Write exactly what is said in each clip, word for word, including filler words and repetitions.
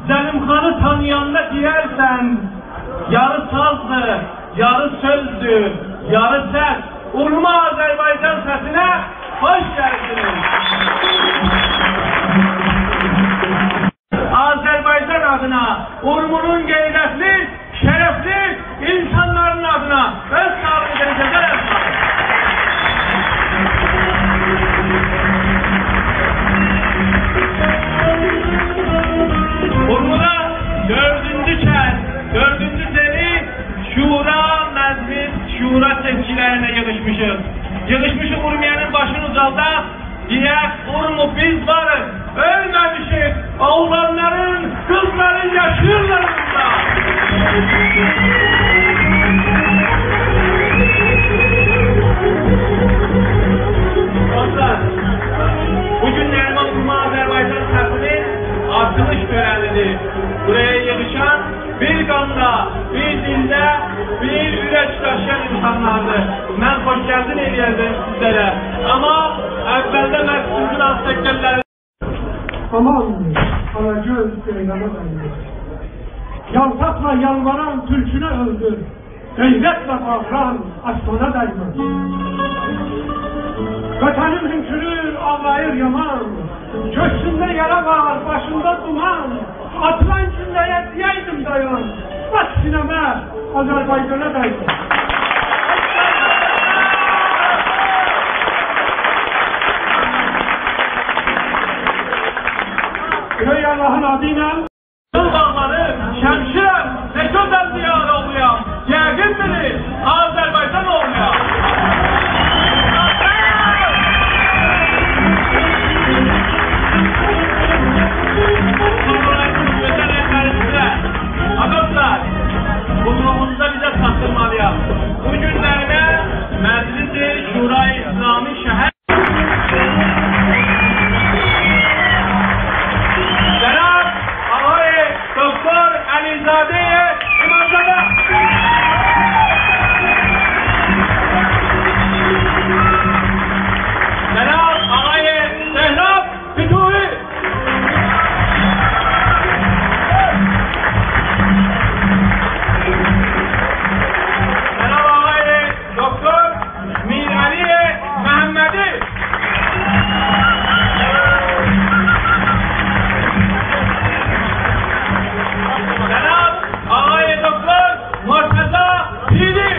زلیمخانی تانییاندا دئیرسن، یاری سازدیر، یاری سؤزدور، یاری سس. اورمو آذربایجان سسینه خوش گلدینیز. آذربایجان آدینا، اورمونون غیرتلی، شرفلی اینسانلارین آدینا اؤز ساغلیغینیزا، گؤزل ساغلیغینیزا. اورمودا دؤردونجو کز، دؤردونجو سری شورا، مجلس، شورا سئچکیلرینه ییغیشمیشیق. ییغیشمیشیق اورمیه‌نین باشینی اوجالداق، دئیک، اورمو، بیز واریق، اؤلمه‌میشیک، اوغلانلارین، قیزلارین یاشاییرلار بورادا. دوستلار، بو گون نریمان اورمو آذربایجان سسینین آچیلیش تؤره‌نیدیر. بورایا ییغیشان بیر قاندا، بیر دیلده، بیر اورک داشییان اینسانلاردیر. من خوش گلدین ائله‌یه‌جه‌یم سیزلره. آمما اولده من سیزین آغ ساققاللارینیزی... آمان، آلاگؤز جئیلانا دیمه. یالتاقلا یالواران تولکونو اؤلدور. غیرتله باغیران آسلانا دیمه. وطنیم هؤنکورور، آغلاییر یامان. کؤکسونده یارا وار، باشیندا دومان. آتیلان گولله‌یه دئیه‌یدیم دایان. باس سینه‌مه، آذربایجانا دیمه. بؤیوک آللاهین آدی ایله. قیزیل باغلاری، شمشیرم، نه گؤزل دیار اوغلویام. یقین بیلین، آذربایجان اوغلویام. گؤزل اللرینیزه. آقا قیزلار، قوللوغونوزدا بیزه چاتدیرمالییام. بو گونلرده مجلس شورای اسلامی شهر جناب آقای دکتر علیزاده امامزاده. جناب آقای سهراب فتوحی. جناب آقای دکتر میرعلی محمدی. جناب آقای دکتر مرتضی پیری.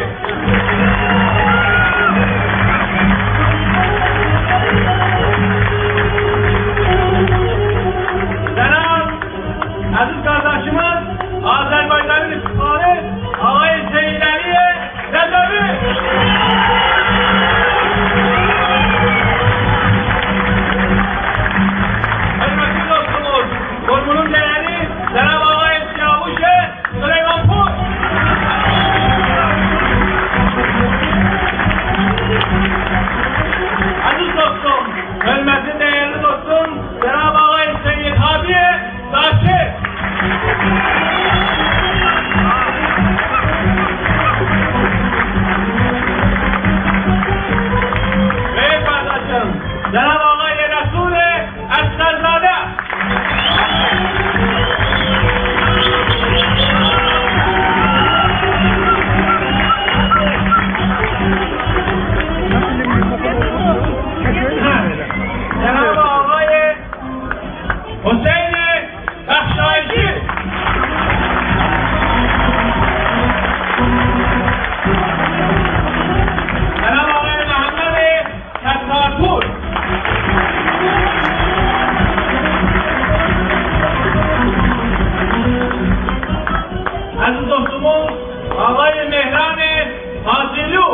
جناب عزیز قارداشیمیز، آذربایجانین افتخاری آقای سیدعلی رضوی. حؤرمتلی دوستوموز، اورمونون ده‌یرلی جناب آقای سیاوش سلیمان‌پور. عزیز دوستوم، حؤرمتلی، ده‌یرلی دوستوم، جناب آقای سید هادی ذاکر. بؤیوک قارداشیم، جناب آقای رسول اصغرزاده. جناب آقای حسین بخشایشی. جناب آقای محمد ستارپور. عزیز دوستوموز، آقای مهران حاجیلو.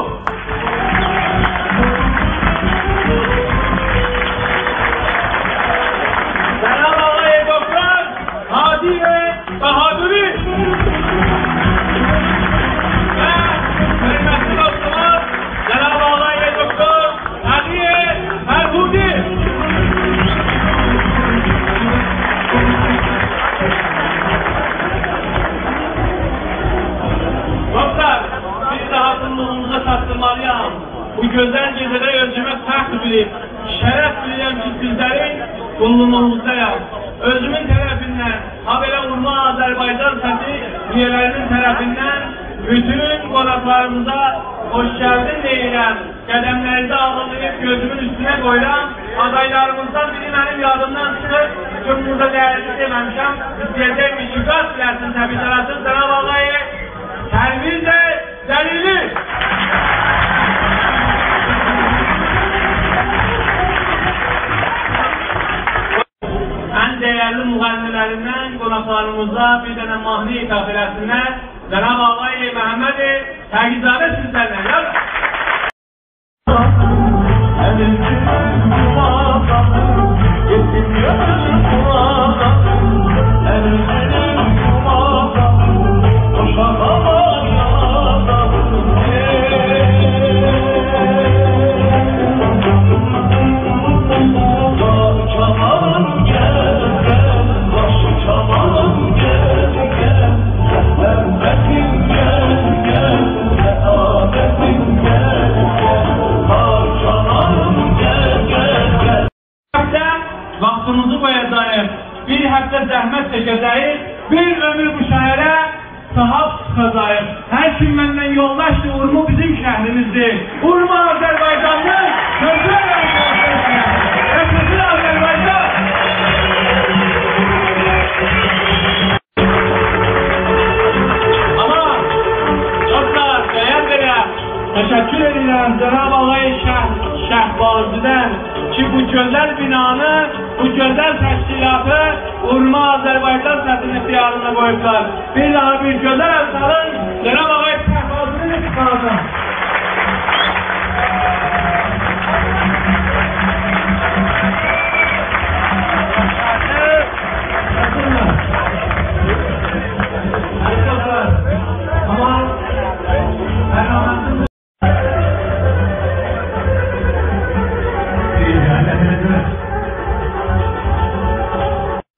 جناب آقای دکتر هادی بهادری. و حؤرمتلی دوستوموز، جناب آقای دکتر علی فرهودی. دوستلار، بیر داها قوللوغونوزا چاتدیرمالییام. بو گؤزل گئجه‌ده اؤزومه فخر بیلیب، شرف بیلیرم کی، سیزلرین قوللوغونوزدایام. اؤزومون طرفیندن، هابئله آذربایجان سسی اویه‌لری‌نین طرفیندن بوتون قوناقلاریمیزا خوش گلدین دئییرم. قدملرینیزی آغیرلاییب گؤزومون اوستونه قویورام. آدایلاریمیزدان بیری منیم یادیمدان چیخیب، چونکی بورادا دَیَرلی دئمه‌میشم. ایسته‌یه‌جک بیر شکاس وئرسین، تبریک ائله‌سین جناب آقای پرویز جلیلی. ان دَیَرلی مغنی‌لریندن قوناقلاریمیزا بیر دنه ماهنی اضافه ائله‌سینلر. جناب آقای محمد تقی‌زاده سیزلرله. هفته واختیمیزی قویاجاغیق، بیر هفته زحمت چکه‌جه‌ییک، بیر عؤمور بو شهره صاحیب چیخاجاغیق. هر کیم منن یولداشدیر، اورمو بیزیم شهریمیزدیر. اورمو آذربایجانین گؤزل آذربایجان. یاشاسین آذربایجان! آمما، دوستلار، دَیَر وئرم، تشکر ائدیرم جناب آقای شه-، شهبازی‌دن کی، بو گؤزل بینانی، بو گؤزل تشکیلاتی اورمو آذربایجان سسی‌نین اختیارینا قویوبلار. بیر داها بیر گؤزل ال سالین جناب آقای شهبازی‌نین افتخارینا.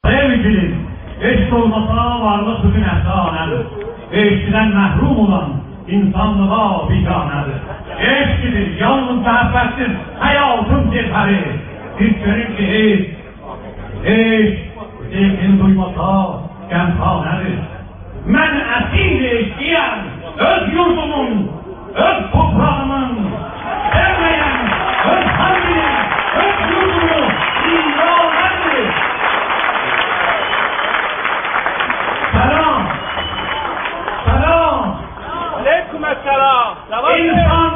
سئوگیلیم، عشق اولماسا وارلیق بوتون افسانه‌دیر. عشقدن محروم اولان اینسانلیغا بیگانه‌دیر. عشقدیر، یالنیز محبتدیر حیاتین جوهری. بیر گؤرور کی، عشق عشق، سئوگینی دویماسا غمخانه‌دیر. من اسیر عشقی‌یم، اؤز یوردومون، اؤز توپراغیمین. سئومه‌ین اؤز خاکینی، اؤز یوردونو ویرانه‌دیر. سلام. سلام. علیکم السلام. اینسان،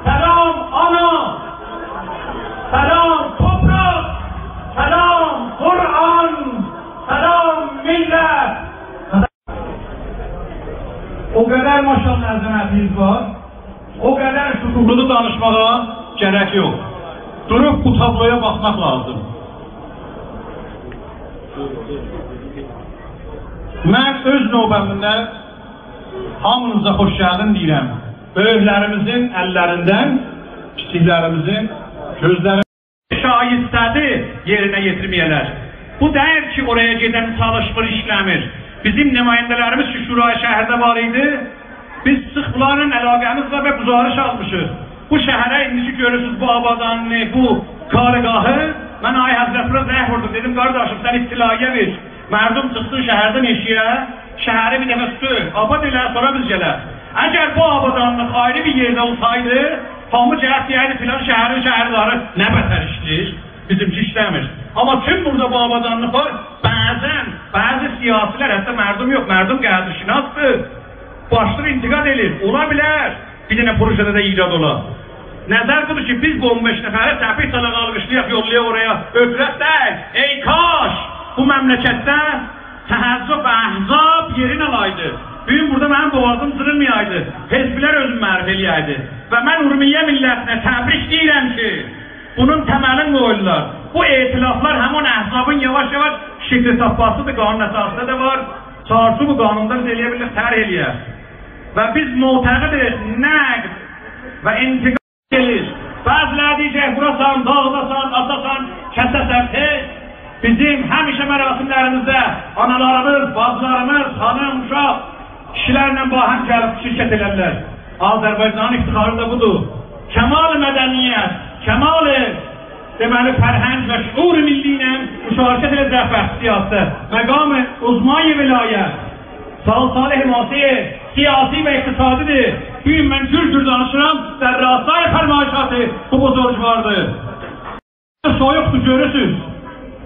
سلام آنا، سلام توپراق، سلام قرآن، سلام میللت. او قدر ماشاءالله عظمتینیز وار، او قدر سکوتلو دانیشماغا گرک یوخ. دوروب بو تابلویا باخماق لازیم. من اؤز نوبه‌مده هامینیزا خوش گلدین دئییرم. بؤیوکلریمیزین اللریندن، کیچیکلریمیزین گؤزلری شایسته‌دیر یئرینه یئتیرمه‌یه‌لر. بو دئییل کی، اورایا گئدن چالیشمیر، ایشله‌میر. بیزیم نماینده‌لریمیز کی، شورای شهرده وار ایدی، بیز سیخ بونلارلا علاقه‌میز وار و گزارش آلمیشیق. بو شهره ایندی کی گؤرورسونوز، بو آبادانینی، بو کارگاهی، من آقای حضرت‌پورا زنگ ووردوم، دئدیم: «قارداشیم، سن اطلاعیه وئر، مردم چیخسین شهردن ائشیگه، شهری بیر دفعه سؤ، آباد ائله، سونرا بیز گلک.» اگر بو آبادانلیق آیری بیر یئرده اولسایدی، هامی گلک دئیردی: «فلان شهرین شهرداری نه بتر ایشله‌ییر، بیزیمکی ایشله‌میر.» آمما چون بورادا بو آبادانلیق وار، بعضاً بعضی سیاسی‌لر، حتی مردم یوخ، مردم قدرشناسدیر، باشلاییر انتقاد ائله‌ییر. اولا بیلر بیر دنه پروژه‌ده ده ایراد اولا. نظر بودور کی، بیز بو اون بئش نفری تبریک چالاق، آلقیشلایاق، یوللایاق اورایا، اؤتورک دئییل. ای کاش بو مملکتده تحزب و احزاب یئرین آلایدی. بو گون بورادا منیم بوغازیم جیریلمایایدی. حزبلر اؤزونو معرفی ائله‌یه‌یدی. و من اورمیه میللتینه تبریک دئییرم کی، بونون تملینی قویورلار. بو ائتلافلار همین احزابین یاواش-یاواش شکل تاپماسیدیر، قانون اساسی‌ده ده وار، چارچوب قانوندا بیز ائلیه بیلیریک، طرح ائلیه‌ک. و بیز معتقدیک، نقد و انتقاد گلیر. بعضی‌لری دئییر کی، ووراسان، داغیداسان، آساسان، کسه‌سن، هئچ. بیزیم همیشه مراسملریمیزده آنالاریمیز، باجیلاریمیز، خانیم، اوشاق، کیشیلرله باهم گلیب شرکت ائلرلر. آذربایجانین افتخاری دا بودور. کمال مدنیت، کمال، دئمه‌لی، فرهنگ و شعور ملی ایله مشارکت ائله‌یه‌جک بحث سیاستده. مقام عظمای ولایت، ساغ اول، صالح، حمایه‌ی سیاسی و اقتصادی‌دیر. بو گون من گور-گور دانیشیرام، در راستای فرمایشات بو بزرگواردیر. سویوقدور، گؤرورسوز.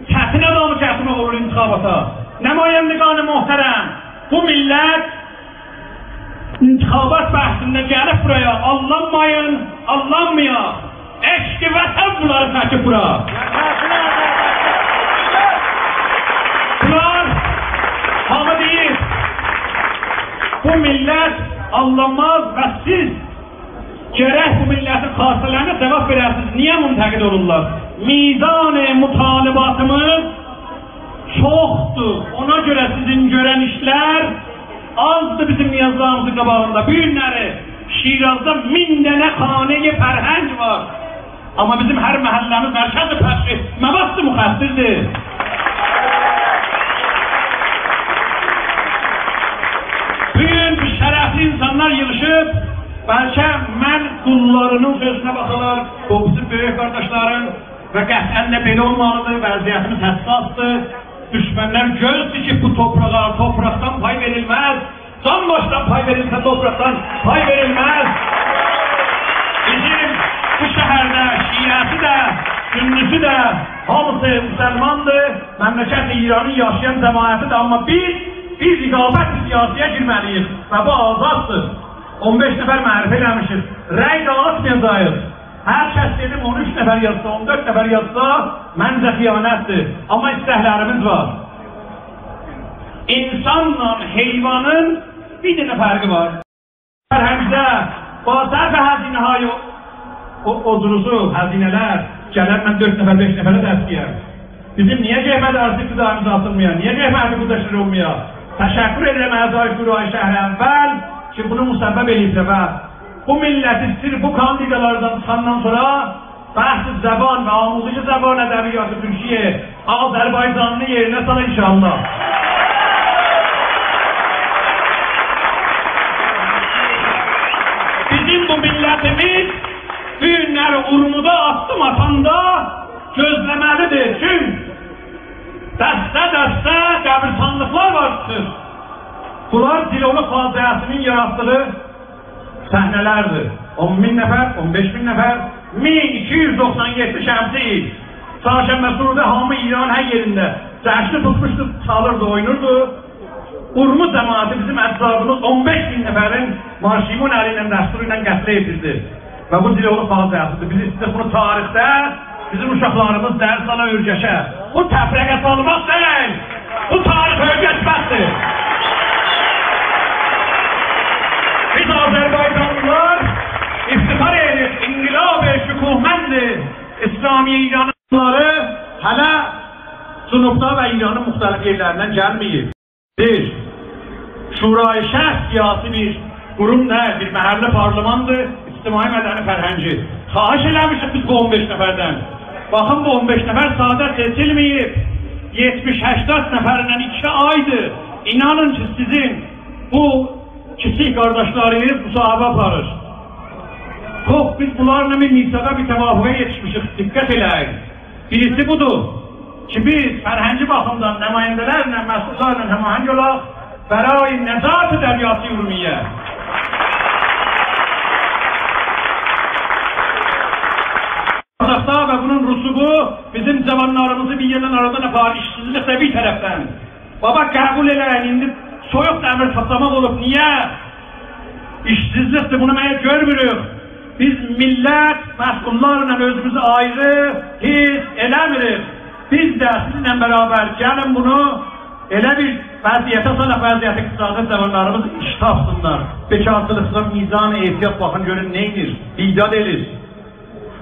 چتین آدامی گتیرمک اولور انتخاباتا. نمایندگان محترم، بو میللت انتخابات بحثینده گلیب بورایا. آللانمایین، آللانمایاق. عشق وطن بونلاری چکیب بورا. بونلار، هامی دئییر، بو میللت آللانماز و سیز گرک بو میللتین خواسته‌لرینه جواب وئره‌سینیز. نییه منتقد اولورلار؟ میزان مطالباتیمیز چوخدور. اونا گؤره سیزین گؤرن ایشلر آزدیر بیزیم نیازلاریمیزین قاباغیندا. بو گونلری شیرازدا مین دنه خانه‌ی فرهنگ وار. آمما بیزیم هر محله‌میز مرکز پخش مواد مخدردیر. بو گون بو شرفلی اینسانلار ییغیشیب، بلکه من قوللارینین سؤزونه باخالار، او بیزیم بؤیوک قارداشلارین و قطعاً ده بئله اولمالیدیر، وضعیتیمیز حساسدیر. دوشمنلر گؤزدور کی، بو تورپاغا، تورپاقدان پای وئریلمز. جان باشدان پای وئریلسه، تورپاقدان پای وئریلمز. بیزیم بو شهرده شیعه‌سی ده، سنی‌سی ده، هامیسی مسلماندیر. مملکت ایرانین یاشایان جماعتی ده، آمما بیز، بیز رقابت سیاسی‌یه گیرمه‌لی‌ییک و بو آزاددیر. اون بئش نفر معرفی ائله‌میشیک. رأی داغیتمایاجاغیق. هر کس دئدیم اون اوچ نفر یازسا، اون دؤرد نفر یازسا، منجه خیانتدیر. آمما ایستکلریمیز وار. اینسانلا حیوانین بیر دنه فرقی وار. فرهنگده با ضعف هزینه‌های او، او، اودوروزو، هزینه‌لر، گلن من دؤرد نفر، بئش نفره دستگیرم. بیزیم نییه قیمت ارز اقتداریمیز آسیلمایا؟ نییه قیمت بورادا شیر اولمایا؟ تشکر ائدیرم اعضای شورای شهر اول کی، بونو مصوب ائله‌ییبلر و بو میللتی سیرف بو کاندیدالاردان چیخاندان سونرا بحث زبان و آموزش زبان ادبیات ترکیه آذربایجانین یئرینه سال انشاءالله. بیزیم بو میللتیمیز بو گونلری اورمودا آددیم آتاندا گؤزله‌مه‌لیدیر. چون دسته-دسته قبرستانلیقلار وار چیخیر. بونلار تیرولو فاجعه‌سینین یاراتدیغی صحنه‌لردیر. اون مین نفر، اون بئش مین نفر، مین ایکی یوز دوخسان یئددی شمسی ایل. چهارشنبه سورودا هامی ایران هر یئرینده جشنی توتموشدو، چالیردی، اوینوردو. اورمو جماعتی، بیزیم اجدادیمیز اون بئش مین نفرین مارشیمون الی ایله، دستور ایله قتل ائدیردی. و بو تیرولو فاجعه‌سیدیر. بیز ایسته‌ییریک بونو تاریخده بیزیم اوشاقلاریمیز درس آلا، اؤرگشه. بو تفرقه سالماق دئییل، بو تاریخ اؤرگشمکدیر. بیز آذربایجانلیلار افتخار ائدیریک انقلاب شکوهمند اسلامی ایرانین. بونلاری هله جنوبدا و ایرانین مختلف یئرلریندن گلمه‌ییب. بیر، شورای شهر سیاسی بیر قوروم دئییل، بیر محله پارلماندیر، اجتماعی مدنی فرهنگی. خواهش ائله‌میشیک بیز بو اون بئش نفردن. باخین، بو اون بئش نفر ساده سئچیلمه‌ییب. یئتمیش هشتاد نفرله ایکی آیدیر. اینانین کی، سیزین بو کیچیک قارداشلارینیز مصاحبه آپاریر. خوب، بیز بونلارلا بیر میثاقا، بیر توافقا یئتیشمیشیک. دقت ائله‌یین. بیریسی بودور کی، بیز فرهنگی باخیمدان نماینده‌لرله، مسئوللارلا هماهنگ اولاق برای نجات دریاچه ارومیه. اوزاقدا و بونون رسوبو بیزیم جاوانلاریمیزی بیر یئردن آرادان آپاریر، ایشسیزلیک ده بیر طرفدن. بابا، قبول ائله‌یین، ایندی سویوق دمیر تاپلاماق اولوب. نییه؟ ایشسیزلیکدیر، بونو مگه گؤرموروک؟ بیز میللت، مسئوللارلا اؤزوموزو آیری حیس ائله‌میریک. بیز ده سیزینله برابر گلین بونو ائله بیر وضعیته سالاق، وضعیت اقتصادی، جاوانلاریمیز ایش تاپسینلار. بیکارچیلیقدا میزان اعتیاد، باخین گؤرون نئینیر، بیداد ائله‌ییر.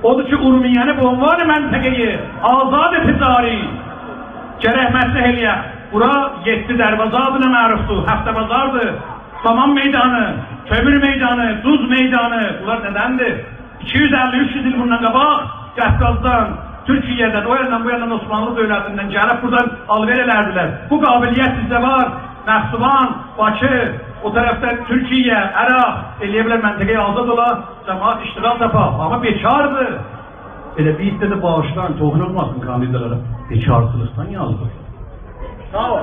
اودور کی، اورمیه‌نی به عنوان منطقه‌ی آزاد تجاری گرک مطرح ائله‌یک. بورا یئددی دروازه آدینا معروفدور، هفت بازاردیر، سامان میدانی، کؤمور میدانی، دوز میدانی. بونلار ندندیر؟ ایکی یوز اللی، اوچ یوز ایل بوندان قاباق قافقازدان، تورکیه‌دن، او یاندان، بو یاندان عثمانلی دؤولتیندن گلیب بورادان آلوئر ائلردیلر. بو قابلیت بیزده وار. نخجوان، باکی، او طرفدن تورکیه، عراق، ائلیه بیلر منطقه‌ی آزاد اولا، جماعت اشتغال تاپا، آمما بیکاردیر. ائله بیر عده ده باغیشلایین، توهین اولماسین کاندیدالارا، بیکارچیلیقدان یازدی. ساغ اول.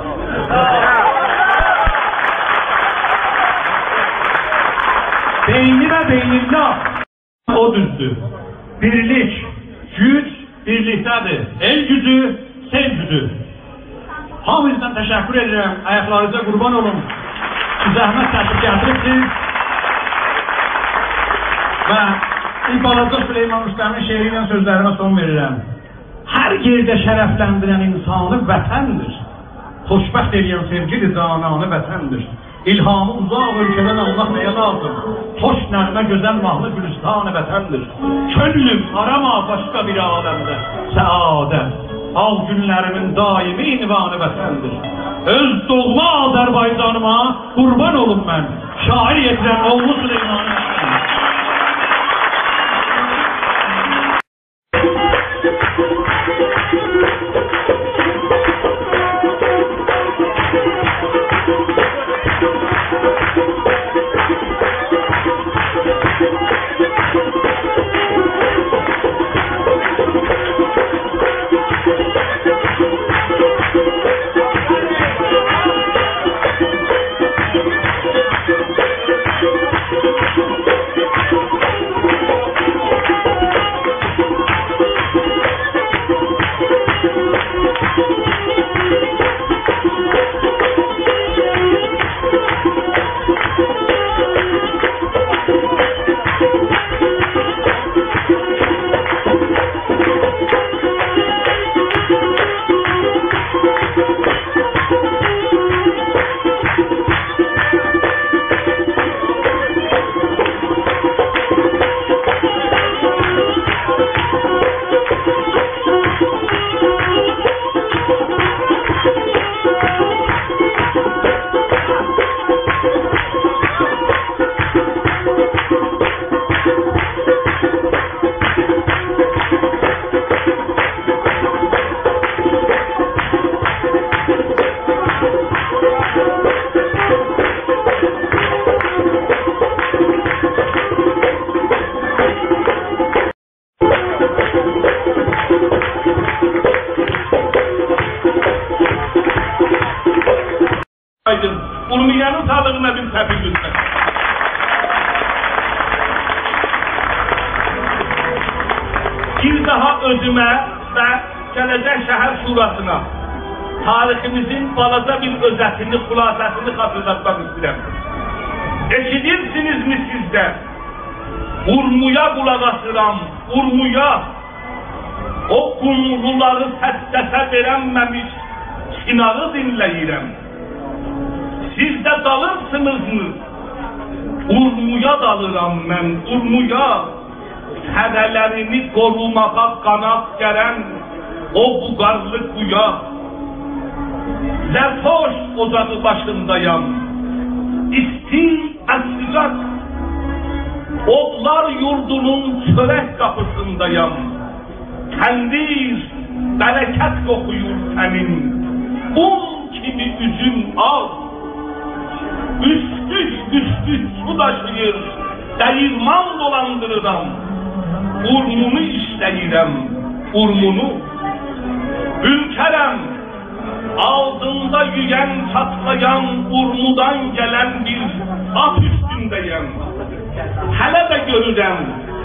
بینی و بین‌الله. او دوزدور. بیرلیک، گوج بیرلیکده‌دیر. ائل گوجو، سئل گوجو. هامینیزدان تشکر ائدیرم. آیاقلارینیزا قوربان اولوم. زحمت چکیب گتیریبسینیز. و این بالاجا سلیمان رستمین شعری ایله سؤزلریمه سون وئریرم. هر یئرده شرفلندیرن انسانی وطندیر. خوشبخت ائله‌ین سئوگی‌دیر، جانانه وطندیر. الهامی اوزاق اؤلکه‌دن آلماق نه‌یه لازیم؟ خوش نغمه، گؤزل ماهنی گلستان وطندیر. کؤنلوم آراما باشقا بیر عالمده سعادت. آغ گونلریمین دائمی عنوانی وطندیر. اؤز دوغما آذربایجانیما قوربان اولوم من. شاعر یئتیرن اوغلو سلیمانی. آیدین، اورمیه‌نین ساغلیغینا بیر تپیک لطفاً. بیر داها اؤزومه و گله‌جک شهر شوراسینا تاریخیمیزین بالاجا بیر اؤزتینی، خلاصه‌سینی خاطیرلاتماق ایسته‌ییرم. ائشیدیرسینیزمی سیز ده؟ اورمویا قولاق آسیرام، اورمویا. او قوملولاری سس‌سسه وئرنمه‌میش چیناری دینله‌ییرم. سیز ده دالیرسینیزمی؟ اورمویا دالیرام من، اورمویا. سره‌لرینی قوروماغا قاناد گرن او بوغارلی قویا. زرتشت اوجاغی باشیندایام. ایستی، اسیجاق. اودلار یوردونون چؤرک قاپیسیندایام. تندیر، برکت قوخویور تنین. اون کیمی اوزون آغ. اوستوک-اوستوک سو داشیییر، دییرمان دولاندیریرام. اورمونو ایشله‌ییرم، اورمونو. اورکرم، آغزیندا یویون چاتلایان اورمودان گلن بیر آت اوستونده‌یم. هله ده گؤرورم،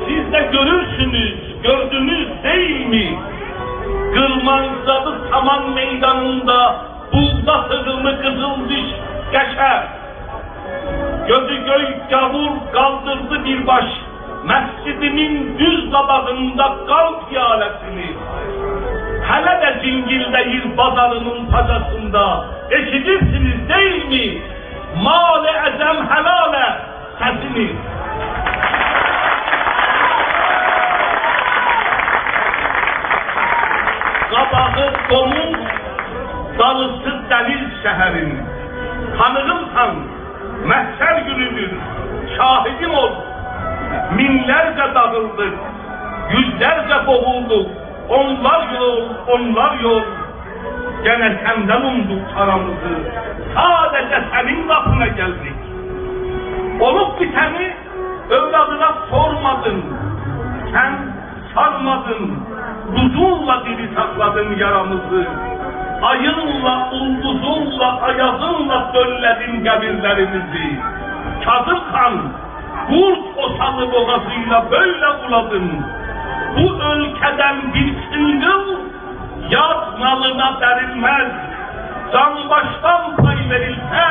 سیز ده گؤرورسونوز، گؤردونوز دئییلمی؟ قیرمانجادی سامان میدانیندا بوغدا سیغیلی قیزیل دیش قشه. گؤزو گؤی گاوور قالدیردی بیر باش مسجدیمین دوز قاباغیندا قان پیاله‌سینی. هله ده جینگیلده‌ییر بازاریمین باجاسیندا. ائشیدیرسینیز دئییلمی؟ مال عجم حلاله سسینی. قاباغی دوموز، دالیسی دنیز شهرین. تانیغیمسان، محشر گونودور، شاهیدیم اول. مینلرجه داغیلدیق، یوزلرجه بوغولدوق، اونلار یول، اونلار یول. گئنه سندن اومدوق چارامیزی، ساده‌جه سنین قاپینا گلدیک. اولوب بیتنی اؤولادینا سورمادین، سن سارمادین، دوزونلا دیری ساخلادین یارامیزی. آیینلا، اولدوزونلا، آیازینلا دؤلله‌دین قبیرلریمیزی. کاظم خان، قورد او سالی بوغازییلا بؤیله اولادیم. بو اؤلکه‌دن بیر چینقیل یاد مالینا دریلمز. جان باشدان پای وئریلسه،